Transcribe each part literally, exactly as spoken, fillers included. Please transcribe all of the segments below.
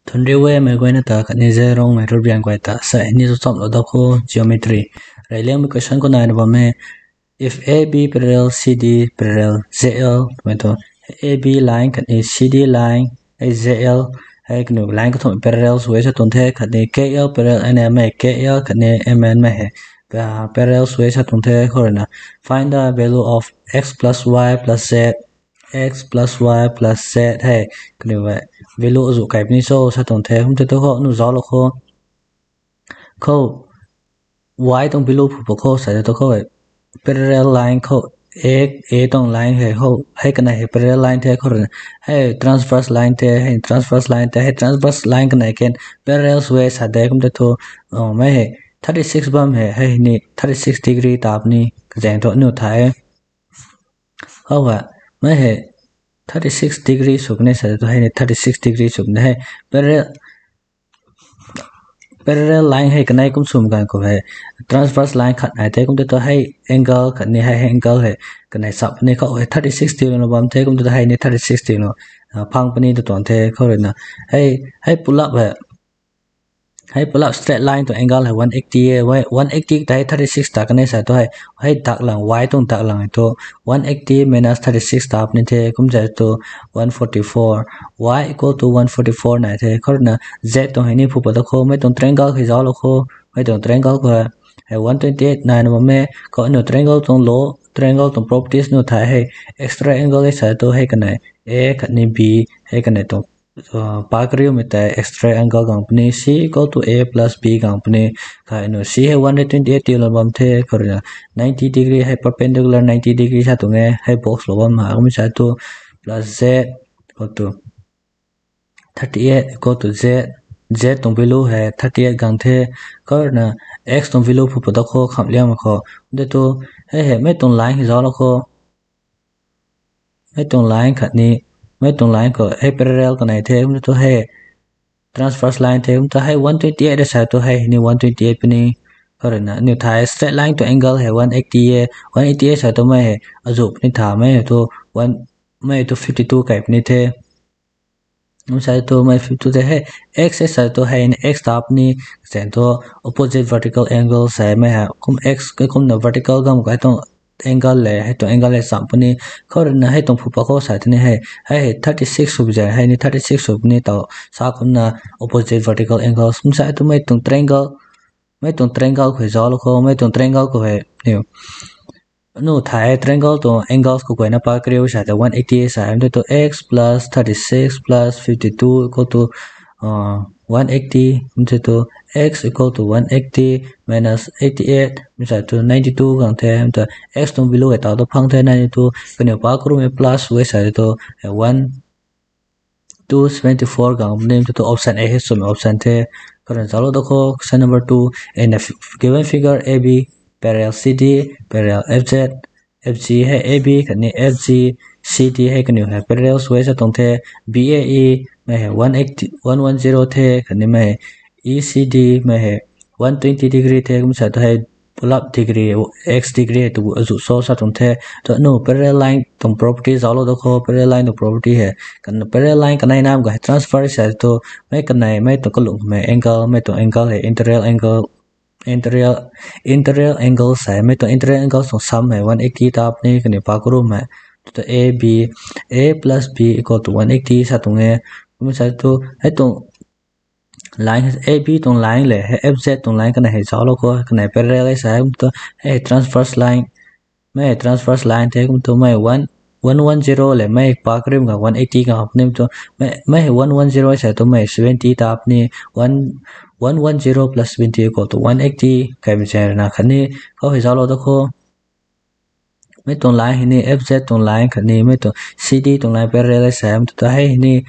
Thunriu e mei guayna ta khatni Zerongmei Rubian guay ta sa ni cho chamlou da kho geometry. Reyliangmei question khou naina bam e. If A B parallel C D parallel Z L, twmei thu A B line khatni C D line, hei Z L, hei kaniw line kathumh parallel sw e sa tuang the, khatni K L parallel N M e, K L khatni M N mei hei parallel sw e sa tuang the khou ruina, find the value of x plus y plus z, x plus y plus z hei kaniw value azuh kai puni cho sa tuang the. Kum tei tu khou nu zauclou kho. Khou y tuang value phu pa khou sa tei tu khou parallel line khou, a, a tuang line hei khou hei kanei hei parallel line the khou ruina, hei transverse line the, hei transverse line the, hei transverse line kanei kan parallel sw e sa de. Kum tei thu mei hei thirty six bam hei, hei ni thirty six degree ta puni kazaeng thu aniu thay e. How e, mei hei thirty six degree sw puni sa tei tu hei ni thirty six degree sw puni hei parallel parallel line hei kanei kum swmei ganv khou hei transverse line khat nai the. Kum tei tu hei angle khatni hei angle hei kanei sap puni khou hei thirty six tiilou bam the. Kum tei tu hei ni thirty six tiilou phang puni tu tuang the khou ruina, hei pull up hei hei pull up straight line tuang angle hei one eighty e, one eighty ta hei thirty six ta kanei sa tu hei, hei daklang, y tuang daklang hei tu one eighty minus thirty six ta puni the. Kum sa tu one forty four, y equal to one forty four nai the khou ruina, z tuang hei ni phu pa ta khou mei tuang triangle hei zauclou kho. Mei tuang triangle khou hei one twenty eight naina bam e. Khou aniu triangle tuang law, triangle tuang properties nu thay hei, extra angle e sa tu hei kanei a khatni b, hei kanei tuang pa kariumei tei extra angle gang puni, c equal to a plus b gang puni. Kha aniu c hei one twenty eight tiilou bam the khou ruina, ninety degree hei perpendicular ninety degree sa tuang e, hei box lou bam ha kum sa tu plus z equal to thirty eight equal to z, z tuang value hei thirty eight gang the khou ruina, x tuang value phu pa ta khou khamhliangmei khou, de tu hei hei mei tuang line hei zauclou kho. Mei tuang line khatni mei tuang line khou hei parallel kanei the. Kum tei tu hei transverse line the. Kum tei tu hei one twenty eight sa tu hei ni one twenty eight puni khou ruina, aniu thay straight line tuang angle hei one eighty e, one eighty e sa tu mei hei azuh puni tha, mei hei tu mei tu fifty two kai puni the. Kum sa tu mei fifty two the hei, x e sa tu hei ni x ta puni, kazaeng thu opposite vertical angle sa mei hei kum x kumna vertical gam kai tuang angle le hei tuang angle hei cham puni khou ruina, hei tuang phu pa khou sa tei ni hei, hei thirty six sw zaeng hei ni thirty six sw puni taw, sa kumna opposite vertical angles. Kum sa tu mei tuang triangle, mei tuang triangle khou zauclou kho. Mei tuang triangle khou hei niu nu thay triangle tuang angles khou guayna pa kariu sa tei one eighty sa, kum tei tu x plus thirty six plus fifty two equal to one eighty. Kum tei tu x equal to one eighty minus eighty eight, kum sa tu ninety two gang the. Kum tei x tuang value hei taw tu phang the, ninety two kaniw pa kariumei plus e sa tei tu one two seventy four gang puni. Kum tei tu option a hei swmei option the khou ruina zauclou da kho. Question number two, in a given figure A B parallel C D parallel F Z, F G hei A B khatni F G, C D hei kaniw hei parallel sw e sa tuang the. B A E mei hei one eighty, one one zero the, khatni mei hei E C D mei hei one twenty degree the. Kum sa tu hei pull up degree, x degree hei tu azuh cho sa tuang the. Tu aniu parallel line tuang property zauclou da kho. Parallel line tuang property hei, parallel line kanei nam ga hei transverse sa tu mei kanei, mei tuang kalung mei angle, mei tuang angle hei interior angle, interior, interior angle sa, mei tuang interior angle tuang sum hei one eighty ta puni kaniw pa kariumei. Tu tu a b, a plus b equal to one eighty sa tuang e. Kum sa tu hei tuang line, A B tuang line le hei F Z tuang line kanei hei zauclou kho. Kanei parallel e sa, kum tu hei transverse line, mei hei transverse line the. Kum tu mei one, one one zero le mei pa kariumei ga one eighty ga puni. Kum tu mei hei one one zero sa tu mei seventy ta puni. One, one one zero plus seventy equal to one eighty kaimei zaeng ruina khatni khou hei zauclou da kho. Mei tuang line hei ni F Z tuang line khatni mei tuang C D tuang line parallel e sa, kum tu hei hei ni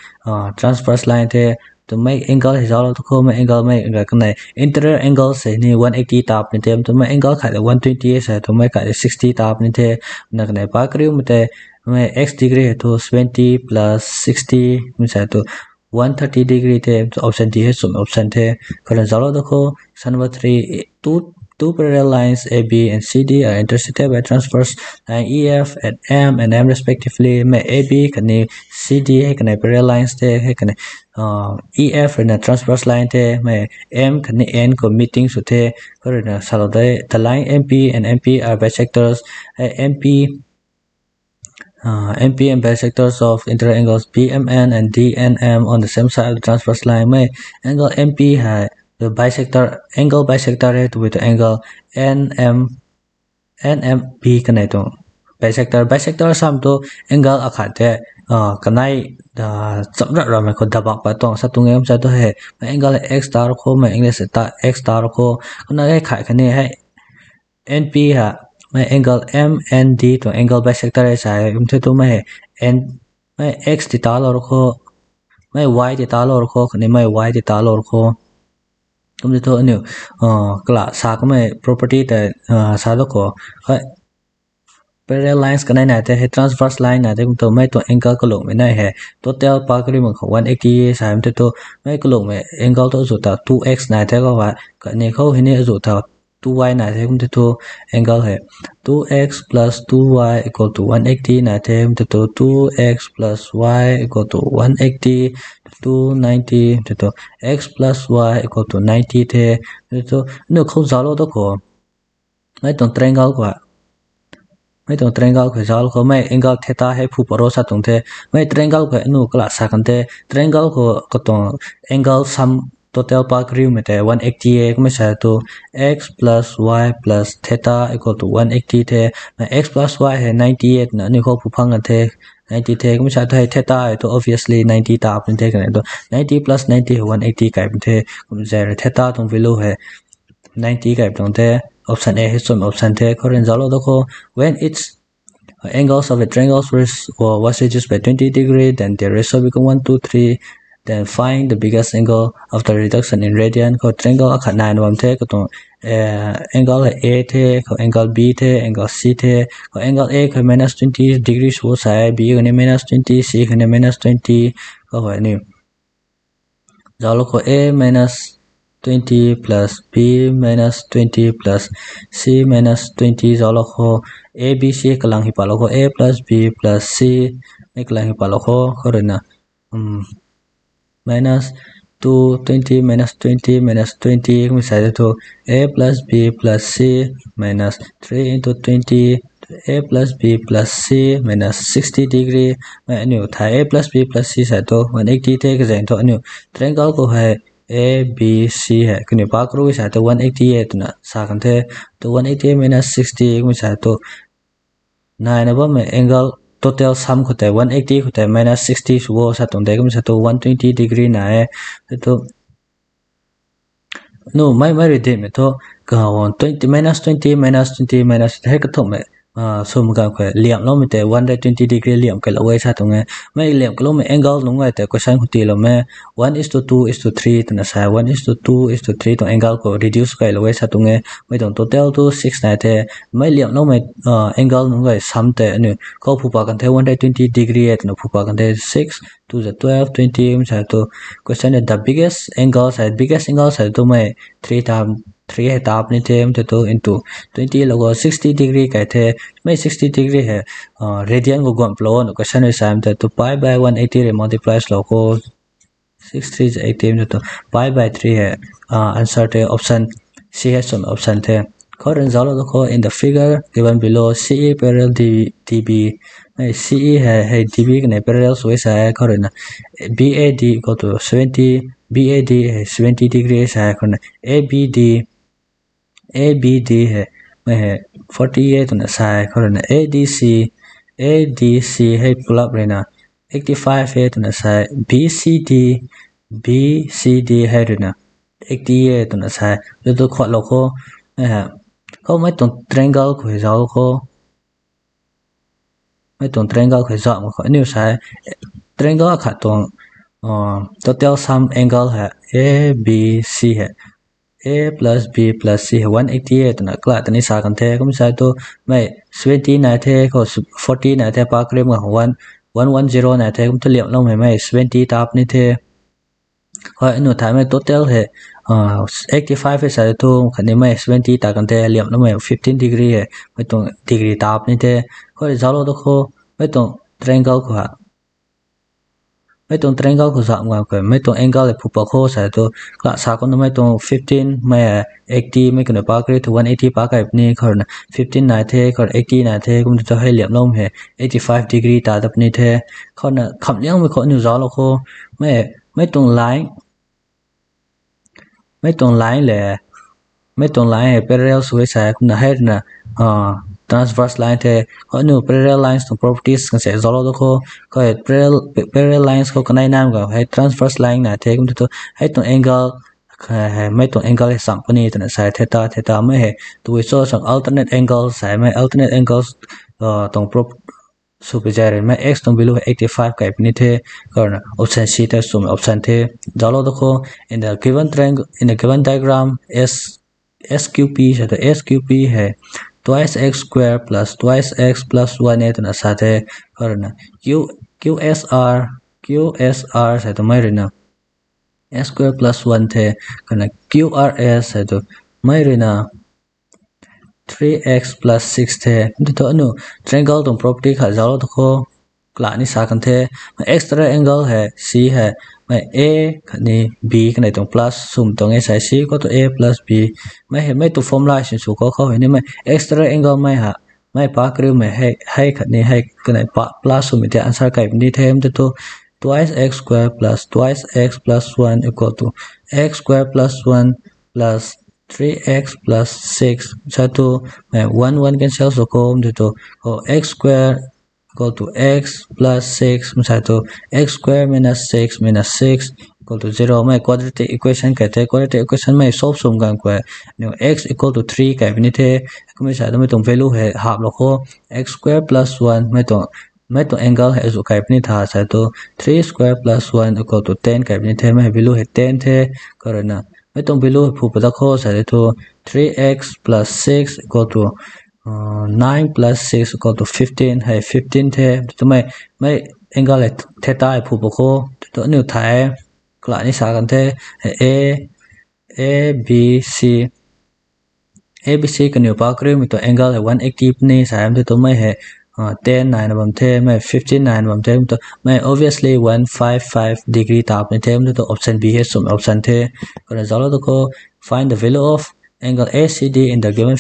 transverse line the. Tu mei angle hei zauclou tu khou, mei angle mei ga kanei interior angle hei ni one eighty ta puni the. Kum tu mei angle khat le one twenty e sa, tu mei khat le sixty ta puni the. Na kanei pa kariumei tei mei x degree hei tu seventy plus sixty mei sa tu one thirty degree the. Option D hei swmei option the. Khou ruina zauclou da kho. Question number three, two two parallel lines A B and C D are intersected by transverse line E F at M and M respectively. Mei A B khatni C D hei kanei parallel lines the, hei kanei E F ruina transverse line the, mei M khatni N khou meeting sw the, khou ruina salou de. The line M P and N P are bisectors. Hei M P M P and bisectors of interior angles B M N and D N M on the same side of the transverse line. Mei angle M P hei the bisector, angle bisector hei tabui tuang angle N M, N M P kanei tuang bisector. Bisector sam tu angle akhat the kanei cham rat ramei khou dabak pat tuang sa tuang e. Kumsa tu hei mei angle x ta ru khou, mei angle ta x ta ru khou, kumna hei khat khatni hei N P hei mei angle M N D tuang angle bisector hei sa e. Kum the tu mei hei x ti talou ru khou, mei y ti talou ru khou, khatni mei y ti talou ru khou. Kum the thu aniu kala sa kamei property tei sa lou khou, parallel lines kanei nai the, hei transverse line nai the. Kum tu mei tuang angle kalungmei nai hei total pa kariu mak khou one eighty sa e. Kum the tu mei kalungmei angle tu azuh ta two x nai the khou, khatni khou hei ni azuh ta two y nai the. Kum the thu angle hei two x plus two y equal to one eighty nai the. Kum the thu two x plus y equal to one eighty, two ninety the thu x plus y equal to ninety the. Thu aniu khou zauclou tu khou, mei tuang triangle khou, mei tuang triangle khou zauclou khou, mei angle theta hei phu pat ro sa tuang the. Mei triangle khou aniu kala sa kan the, triangle khou katuang angle sum total pa kariumei tei one eighty e. Kumei sa tu x plus y plus theta equal to one eighty the. Mei x plus y hei ninety e twna aniu khou phu phang kan the, ninety the. Kumei sa tu hei theta hei tu obviously ninety ta puni the, kanei tu ninety plus ninety hei one eighty kai puni the. Kum zai rui theta tuang value hei ninety kai puni tuang the. Option A hei chum option the. Khou ruina zauclou tu khou, when its angles of a triangle was, was reduced by twenty degree, then their ratio become one to three. Then find the biggest angle after reduction in radian. Khou triangle akhat naina bam the, katuang angle hei A the, khou angle B the, angle C the. Khou angle A khou minus twenty degree sw sa e, B khou ni minus twenty, C khou ni minus twenty. Khou hei ni zauclou khou A minus twenty plus B minus twenty plus C minus twenty zauclou khou, A B C kalang hei patlou khou, A plus B plus C ni kalang hei patlou khou, khou ruina minus two twenty minus twenty minus twenty kumei sa thu a plus b plus c minus three into twenty, a plus b plus c minus sixty degree. Mei aniu thei a plus b plus c sa thu one eighty the, kazang thu aniu triangle khou hei A B C hei kaniw pa kru sa thu one eighty e twna sa kan the. Tu one eighty minus sixty kumei sa thu naina bammei angle total sum khou tei one eighty khou tei minus sixty sw o sa tuang de, kumei sa thu one twenty degree nai e. Tu nu mei mei rui dimei thu ka twenty, minus twenty, minus twenty, minus hei kathumhmei sum ganv khou liamhloumei tei one hundred twenty degree liamh kailou e sa tuang e. Mei liamh kailoumei angle nunc gay tei question khou tiiloumei one is to two is to three twna sa, one is to two is to three tuang angle khou reduce kailou e sa tuang e. Mei tuang total tu six nai the. Mei liamhloumei angle nunc gay sum tei aniu khou phu pa kan the one hundred twenty degree e twna phu pa kan the. Six two za twelve, twenty kumei sa thu question the biggest angle sa, biggest angle sa tu mei three ta, three hei tap ni the, mei thu into twenty lou khou sixty degree kai the. Mei sixty degree hei radian khou guang palou na question hei sa, mei thu pi by one eighty rui multiply swlou khou six three eighty, mei thu pi by three hei answer the, option C hei chum option the. Khou ruina zauclou tu khou in the figure given below, C E parallel D B, mei C E hei hei D B kanei parallel sw e sa e. Khou ruina B A D equal to seventy, B A D hei seventy degree sa e. Khou ruina A B D, A B D hei mei hei forty e twna sa e. Khou ruina A D C, A D C hei pulap ruina eighty five e twna sa e. B C D, B C D hei ruina eighty e twna sa e. Tu tu khuatlou khou khou mei tuang triangle khou hei zauc khou, mei tuang triangle khou hei zauc khou aniu sa e, triangle akhat tuang total sum angle hei A B C hei a plus b plus c hei one eighty e twna kala tani sa kan the. Kumei sa thu mei seventy nai the khou forty nai the, pa krim khou one one zero nai the, kum thu liamhloumei mei seventy tap ni the. Khou aniu thaymei total hei eighty five hei sa thu khatni mei seventy ta kan the, liamloumei fifteen degree hei mei tuang degree ta puni the. Khou rui zauclou da kho, mei tuang triangle khou ha mei tuang triangle khou zam ganv khou mei tuang angle hei phu pat kho sa thu, kala sa kumna mei tuang fifteen, mei eighty, mei kaniw pa kariu thu one eighty pa kai puni, khou ruina fifteen nai the, khou eighty nai the, kum tu hei liamloumei hei eighty five degree ta ta puni the. Khou ruina khamliangmei khou aniu zauclou kho, mei, mei tuang line, mei tuang line le, mei tuang line hei parallel sw e sa kumna hei ruina transverse line the. Khou aniu parallel lines tuang properties kan se zauclou da kho. Khou parallel, parallel lines khou kanei nam ganv hei transverse line nai the, kum tu hei tuang angle, hei mei tuang angle hei cham puni twna sa e, theta, theta mei hei. Tabui cho sam alternate angles, hei mei alternate angles tuang prop sw pi zay rui mei x tuang value hei eighty five kai puni the. Khou ruina option C ta swmei option the. Zauclou da kho, in the given triangle, in the given diagram, S, SQP sa thu SQP hei twice x square plus twice x plus one e twna sa the. Khou ruina Q, QSR, QSR sa thu mei ruina x square plus one the, khou ruina QRS sa thu mei ruina three x plus six the. Kum tu aniu triangle tuang property khat zauclou da kho, kala ni sa kan the. Mei extra angle hei C hei, mei A khatni B kanei tuang plus swmei tuang e sa, C equal to A plus B. Mei hei mei tuang formula sinsw khou khou hei ni mei extra angle mei ha, mei pa kariumei hei, hei khatni hei kanei pa plus swmei the answer kai puni the. Kum tu twice x square plus twice x plus one equal to x square plus one plus three x plus six. Sa thu mei one one cancel sw kho, kum tu x square equal to x plus six, sa thu x square minus six minus six equal to zero. Mei quadratic equation kai the, quadratic equation mei solve swmei ganv khou aniu x equal to three kai puni the. Kummei sa thu mei tuang value hei haplou kho, x square plus one, mei tuang, mei tuang angle hei azuh kai puni tha sa thu three square plus one equal to ten kai puni the, mei value hei ten the. Khou ruina mei tuang value hei phu pat da kho sa thu three x plus six equal to nine plus six equal to fifteen hei fifteen the. Kum tu mei, mei angle hei theta hei phu pat kho. Kum tu aniu thay, kala ni sa kan the, A, ABC, ABC kaniw pa kariumei tuang angle hei one eighty puni sa, kum tu mei hei ten naina bam the, mei fifteen naina bam the. Kum tu mei obviously one five five degree ta puni the. Kum tu option B hei swmei option the. Khou ruina zauclou da kho, find the value of angle ACD in the given,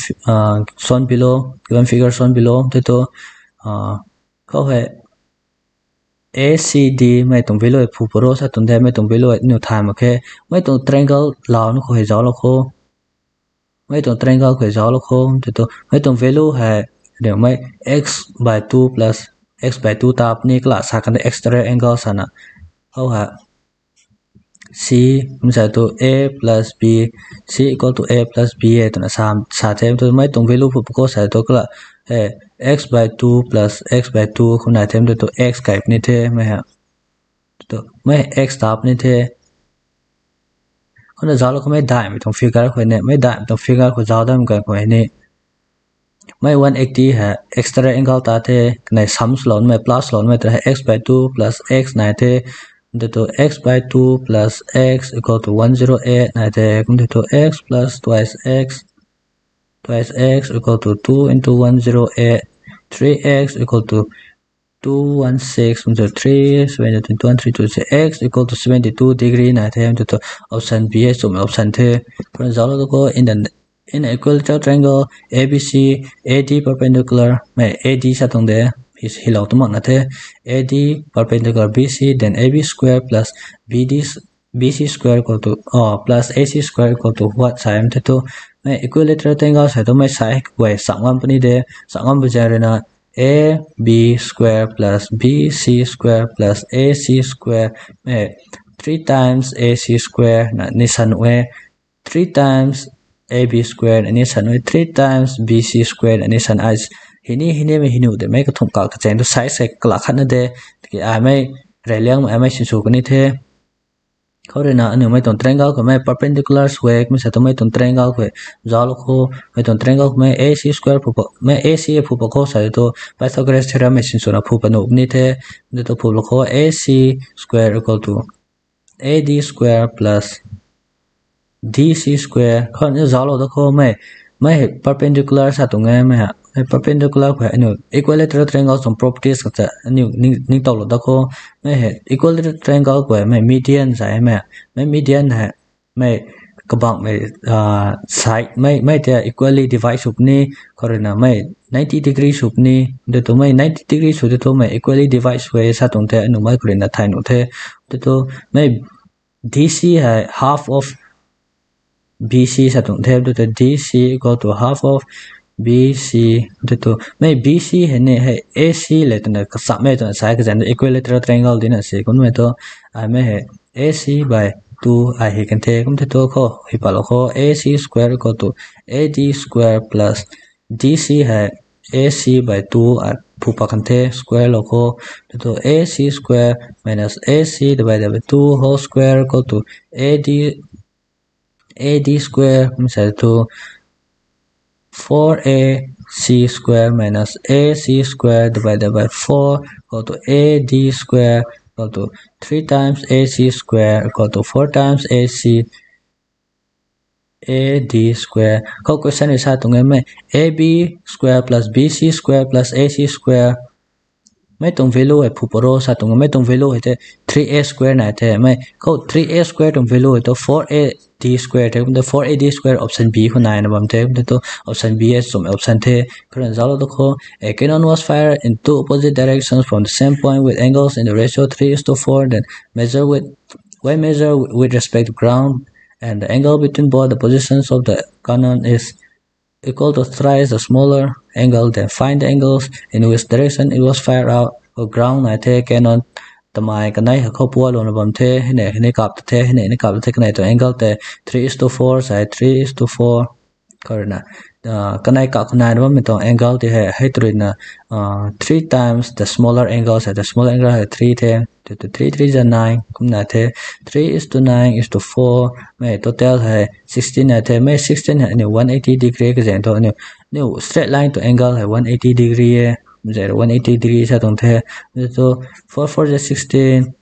shown below, given figure shown below. Kum tu khou hei ACD mei tuang value hei phu pat ro sa tuang de, mei tuang value hei aniu thay mak khe. Mei tuang triangle lau na khou hei zauclou kho, mei tuang triangle khou hei zauclou kho. Kum tu mei tuang value hei, mei x by two plus x by two ta puni, kala sa kan the extra angle sana. Khou hei C, kum sa thu A plus B, C equal to A plus B e twna sa, sa the. Kum tu mei tuang value phu pat kho sa thu kala x by two plus x by two khou nai the. Kum tu x kai puni the, mei hei, mei x ta puni the. Khou ruina zauclou kho, mei daihmei tuang figure khou ni, mei daihmei tuang figure khou zauc dam ganv khou ni mei one eighty hei extra angle ta the, kanei sum swlou nimei plus swlou nimei ta hei x by two plus x nai the. Kum tu x by two plus x equal to one zero eight nai the. Kum tu x plus twice x, twice x equal to two into one zero eight, three x equal to two one six, kum tu three, seven, two one three two, x equal to seventy two degree nai the. Kum tu option B hei swmei option the. Khou ruina zauclou da kho, in the, in equilateral triangle ABC, AD perpendicular, mei AD sa tuang de, hei, heilou tu mak na the, AD perpendicular BC, then AB square plus BD, BC square equal to, plus AC square equal to what sa, kum tu mei equilateral triangle sa thu mei sa hei guay cham ngam puni de, cham ngam pu zaeng ruina AB square plus BC square plus AC square, mei three times AC square na ni san e, three times AB square na ni san e, three times BC square na ni san e. Hei ni, hei ni mei hei nuh de, mei kathumh ka kachaeng thu size hei kala khatna de, tiki ai mei reyliangmei ai mei sinsw kan ni the. Khou ruina aniu mei tuang triangle khou mei perpendicular square, kum sa thu mei tuang triangle khou zauclou kho, mei tuang triangle khou mei AC square phu pat, mei AC phu pat kho sa thu Pythagoras theorem mei sinswna phu pat nuh puni the. Kum tu phu pat kho, AC square equal to A D square plus D C square khou ni zauclou da khou mei, mei hei perpendicular sa tuang e mei ha. Mei perpendicular khou hei aniu equilateral triangle tuang properties kata aniu ning, ningtowlou da khou mei hei equilateral triangle khou hei mei median sa e mei. Mei median hei mei kabangmei, ah, side mei, mei tei equally divide sw puni, khou ruina mei ninety degree sw puni, de tu mei ninety degree sw de tu mei equally divide sw e sa tuang the, aniu mei khou ruina thay nuh the, de tu mei D C hei half of B C sa tuang the, de tu D C equal to half of B C, de tu mei B C hei ni hei A C le twna kachamhmei twna sa e, kazanc tu equilateral triangle dina si kumhmei tu, ai mei hei A C by two ai hei kan the, kum the tu khou hei patlou khou A C square equal to A D square plus D C hei A C by two ai phu pat kan the square lou khou, de tu A C square minus A C divided by two whole square equal to A D, A D square, kum sa tu four A C square minus A C square divided by four equal to A D square equal to three times A C square equal to four times A C, A D square. Khou question hei sa tuang e mei A B square plus B C square plus A C square. Mei tuang value hei phu pat ro sa tuang e, mei tuang value hei tei three A square nai the mei. Khou three A square tuang value hei tu four A D square the, kum tu four A D square option B khou naina bam the, kum tu option B hei chum option the. Khou ruina zauclou da khou, a cannon was fired in two opposite directions from the same point with angles in the ratio three is to four, then measure with, when measure with respect to ground and the angle between both the positions of the cannon is equal to thrice the smaller angle, then find the angles in which direction it was fired out. Khou ground nai the, cannon tamei kanei hei khou pualouna bam the, hei ni, hei ni kap ta the, hei ni, hei ni kap ta the, kanei tuang angle tei three is to four sa e, three is to four. Khou ruina, ah, kanei kak khou naina bammei tuang angle tei hei, hei tu ruina, ah, three times the smaller angle sa e, the smaller angle hei three the, tu tu three three za nine, kumna the, three is to nine is to four, mei total hei sixteen nai the, mei sixteen hei aniu one eighty degree kazanc tu aniu, aniu straight line tuang angle hei one eighty degree e, zai one eighty degree sa tuang the, tu four four za sixteen,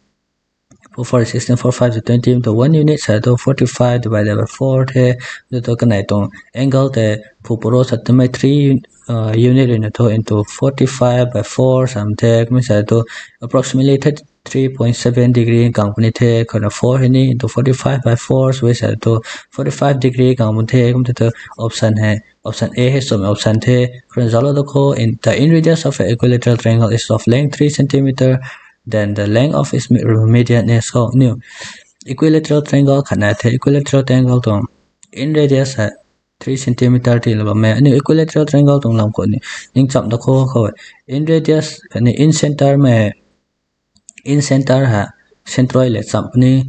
four four sixteen, four five twenty, tu one unit sa tu forty five divided by four the, tu kanei tuang angle tei phu pat ro sa tu mei three, uh, unit ruina thu into forty five by four sam the, kum sa tu approximately thirty three point seven degree kang puni the, khou ruina four hei ni into forty five by four sw e sa tu forty five degree kang puni the, kum the tu option hei, option A hei chum option the. Khou ruina zauclou da khou, in the, in radius of an equilateral triangle is of length three centimeter, then the length of its me-, median is, khou aniu equilateral triangle khat nai the, equilateral triangle tuang in radius hei three centimeter tiilou bam e. Aniu equilateral triangle tuang lam khou ni ningcham da khou, khou in radius khatni in center mei, in center hei centroid le cham puni,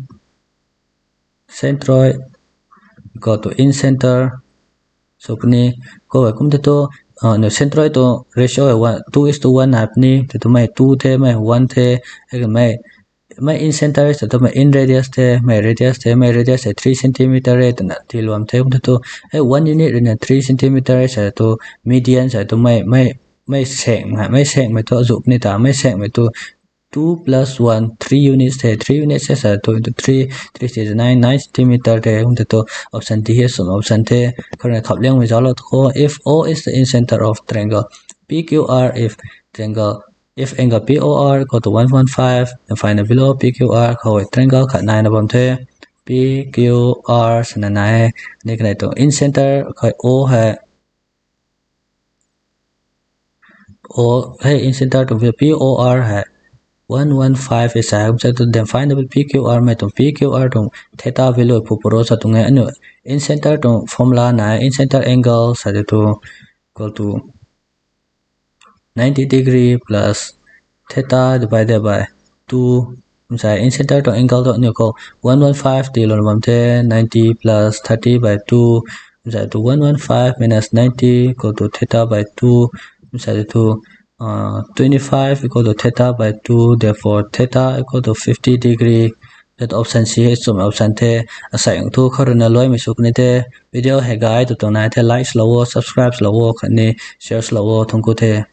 centroid equal to in center sw puni, khou hei kum the tu, ah, aniu centroid tuang ratio hei one, two is to one nai puni, the tu mei two the, mei one the, hei mei, mei in center sa tu mei in radius the, mei radius the, mei radius hei three centimeter e twna tiilou bam the, kum the tu, hei one unit ruina three centimeter e sa tu median sa tu mei, mei, mei seng, mei sengmei tu azuh puni ta, mei sengmei tu two plus one, three units the, three units hei sa tu into three, three six nine, nine centimeter the, kum the tu option D hei chum option the. Khou ruina khap liangmei zauclou da khou, if O is the incenter of triangle P Q R, if triangle, if angle P O R equal to one one five, then find the value of P Q R, khou triangle khat naina bam the, P Q R swna nai e, ni kanei tuang in center khou O hei, O hei in center tuang value P O R hei one one five e sa e, kum sa tu then find the P Q R, mei tuang P Q R tuang theta value phu pat ro sa tuang e, aniu in center tuang formula nai, in center angle sa tu equal to ninety degree plus theta divided by two, kum sa e, in center tuang angle tu aniu khou one one five tiilouna bam the, ninety plus thirty by two, kum sa tu one one five minus ninety equal to theta by two, kum sa tu, uh, twenty five equal to theta by two, therefore theta equal to fifty degree. That option C hei chum option the. Asei ung thu khou ruina luaimei sw puni the. Video hei gay tu tuang nai the, like lou o, subscribe lou o, khatni share lou o, thangc ku the.